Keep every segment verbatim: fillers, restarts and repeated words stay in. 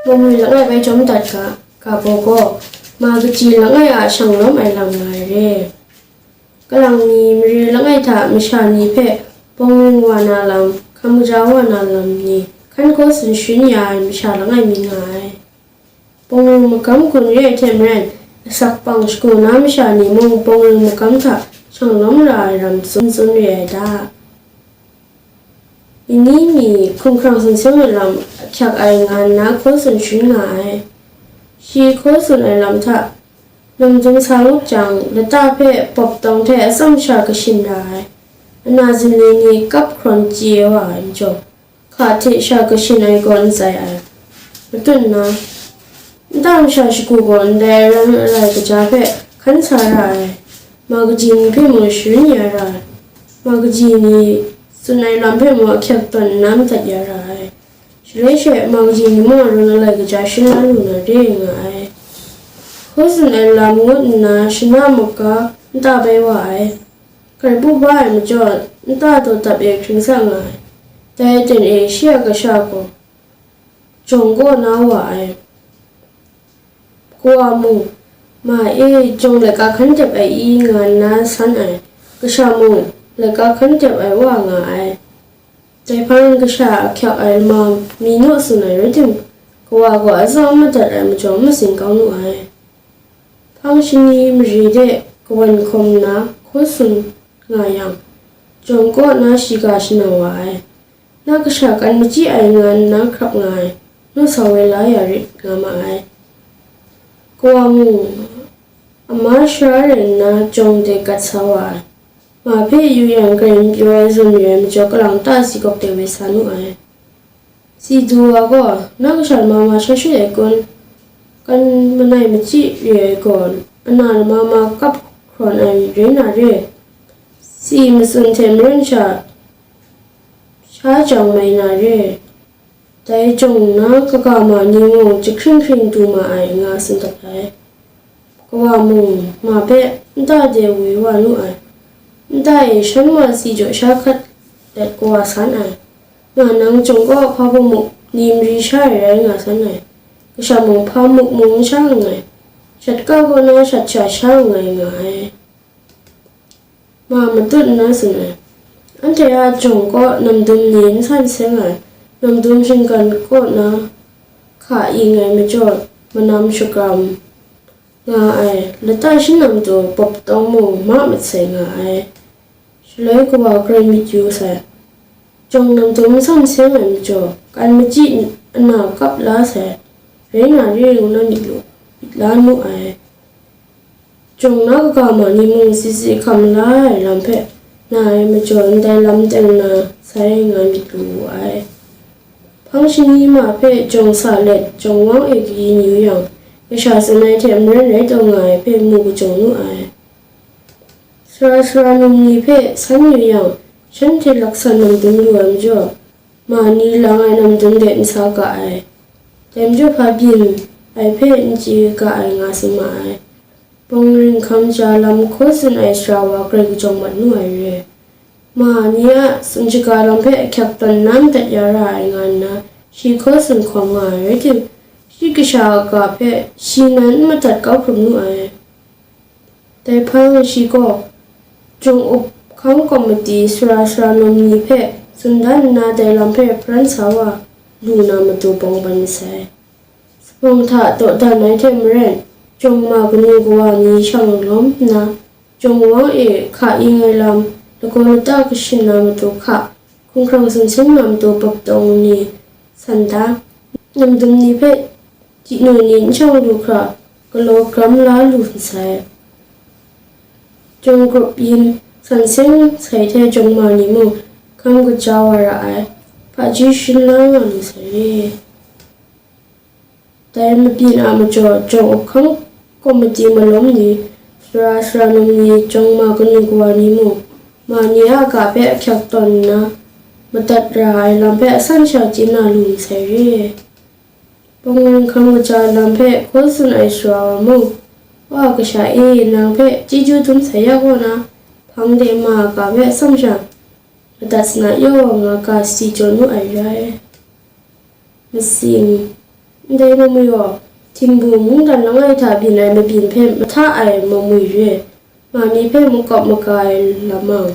Bawngwi langai bai chyawm dat ga, ga baw gaw, ma kaji langai a shanglawm ai lam nga ai re. Kalang mi mare langai hta masha ni hpe bawngwi wa na lam, hkam kaja wa na lam ni hkan hkaw tsun sharin ya ai masha langai mi nga ai. Bawngwi magam gun re ai hte maren, asak pang shagu na masha ni mung bawngwi magam hta shanglawm ra ai ram tsun tsun re ai da. Ni ni mi hkumhkrang sumsing ai lam ahkyak ai nga nna hkaw tsun sharin nga ai. Shi hkaw tsun ai lam hta, namdum sa ngut jang, lata hpe pawp tawng hte atsam sha kashin ra ai, ana zinli ni kap hkrawn chye wa ai majaw, hka hte sha kashin ai gaw n tsai ai. Matut nna, nta masha shagu gaw ndai aran alai kaja hpe hkan sa ra ai, ma kaji ni hpe mung sharin ya ra ai, ma kaji ni tsun ai lam hpe mung ahkyak tawn nna madat ya ra ai. Shaloi she ma kaji ni mung aran alai kaja sharin la lu na re nga ai. Hkaw tsun ai lam ngut nna shana maga nta bai wa ai. Grai bu ba ai majaw, nta daw dap e hkring sa nga ai. Dai aten e shi a kasha gaw jawng kaw na wa ai. Kawa mung, ma e, jawng laika hkan dep ai i, nga nna san ai. Kasha mung, laika hkan dep ai wa nga ai. Dai hpang kasha ahkyak ai lama mi naw tsun ai rai timung, kawa gaw atsawm madat ai majaw masin kau nu ai. Hpang shani mare de kawan hkawm nna hkaw tsun nga yang, jawng kaw na shiga shanau wa ai. Na kasha kan machyi ai nga nna hkrap nga ai, naw sa woi la ya rit nga ma ai. Kawa mung, ama sara rai nna jawng de gat sa wa ai. Ma hpe yu yang grai n pyaw ai zawn re ai majaw, kalang ta si gawk de woi sa nu ai. Si du wa gaw, na kasha lama ma sha shut ai kun? Kan manai machyi re ai gaw, ana lama ma kap hkrawn ai rai na re? Si matsun hte maren sha, sha jang mai na re? Dai jawng na kaga ma ni mung jahkring hkring du ma ai, nga tsun dat ai. Kawa mung, ma hpe nta de woi wa nu ai. Nta e shan wa si jaw sha hkat dat kawa san ai. Ma nang jawng kaw hpa bawmuk ni mari sha ai rai nga san ai. Kasha mung hpa muk mung n sha nngai. Shat ka kaw na shat sha sha nngai nga ai. Ma matut nna tsun ai. Anhte a jawng kaw namdum ni n san seng ai. Namdum shinggan kaw na hka ing ai majaw, manam shakram nga ai, lata shanam tu pawp tawng mung ma masai nga ai. Shaloi kawa grai myit yu sai. Jawng namdum san seng ai majaw, kan machyi ana kap la sai. Rai na re ngu na myit lu, myit la nu ai. Jawng na kaga ma ni mung si si hkam la ai lam hpe na ai majaw, ndai lam teng na sai nga myit lu wu ai. Hpang shani ma hpe jawng sa let, jawng wang e kayin yu yang, kasha tsun ai hte maren rai taw nga ai hpe mu kajawng nu ai. Sara sara num ni hpe san yu yang, shanhte laksan namdum lu ai majaw, ma ni lang ai namdum de n sa ga ai. Dai majaw hpa byin ai hpe n chye ga ai nga si ma ai. Bawngwi hkam ja lam hkaw tsun ai sara wa grai kajawng mat nu ai re. Ma ni a tsun shaga lam hpe ahkyak tawn na madat ya ra ai nga nna, shi hkaw tsun hkawm nga ai rai tim, shi kasha a ga hpe shi nan n madat kau hkrum nu ai. Dai hpang shi gaw, jawng up hkang kawmati sara sara num ni hpe tsun dan nna, dai lam hpe hparan sa wa lu na matu bawng ban masai. Sabawng hta dawdan ai hte maren, jawng ma kanu kawa ni shang lawm nna, jawng wang e hka ing ai lam, lagaw lata kashin na matu hka, hkumhkrang sumsing na matu pap tawng ni san da, namdum ni hpe chyi nu ni n shang lu hkra, galaw gram la lu nsai. Jawng grup yin san seng sai hte jawng ma ni mung hkam kaja wa ra ai, hpaji sharin la nga lu sai re. Dai mabyin a majaw, jawng up hkang kawmati malawm ni, sara sara num ni, jawng ma kanu kawa ni mung, ma ni a ga hpe ahkyak tawn nna, madat ra ai lam hpe asan sha chye na lu nsai re. Bawngwi hkam kaja lam hpe hkaw tsun ai sara wa mung, Wa kasha e, nang hpe chyeju dum sai ya kaw na, hpang de ma a ga hpe atsam sha, madat sana yaw nga ga si jaw nu ai rai. Matsing, Ndai mamwi gaw, htingbu mungdan langai hta byin ai mabyin hpe mahta ai mamwi re, ma ni hpe makawp maga ai lamang,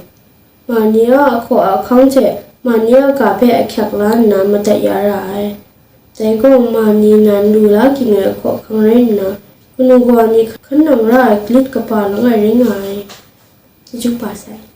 ma ni a ahkaw ahkang hte ma ni a ga hpe ahkyak la nna madat ya ra ai. Dai gaw, ma ni nan lu la ging ai ahkaw ahkang rai nna, kanu kawa ni hkan nang ra ai galit kapa langai rai nga ai. Chyeju kaba sai.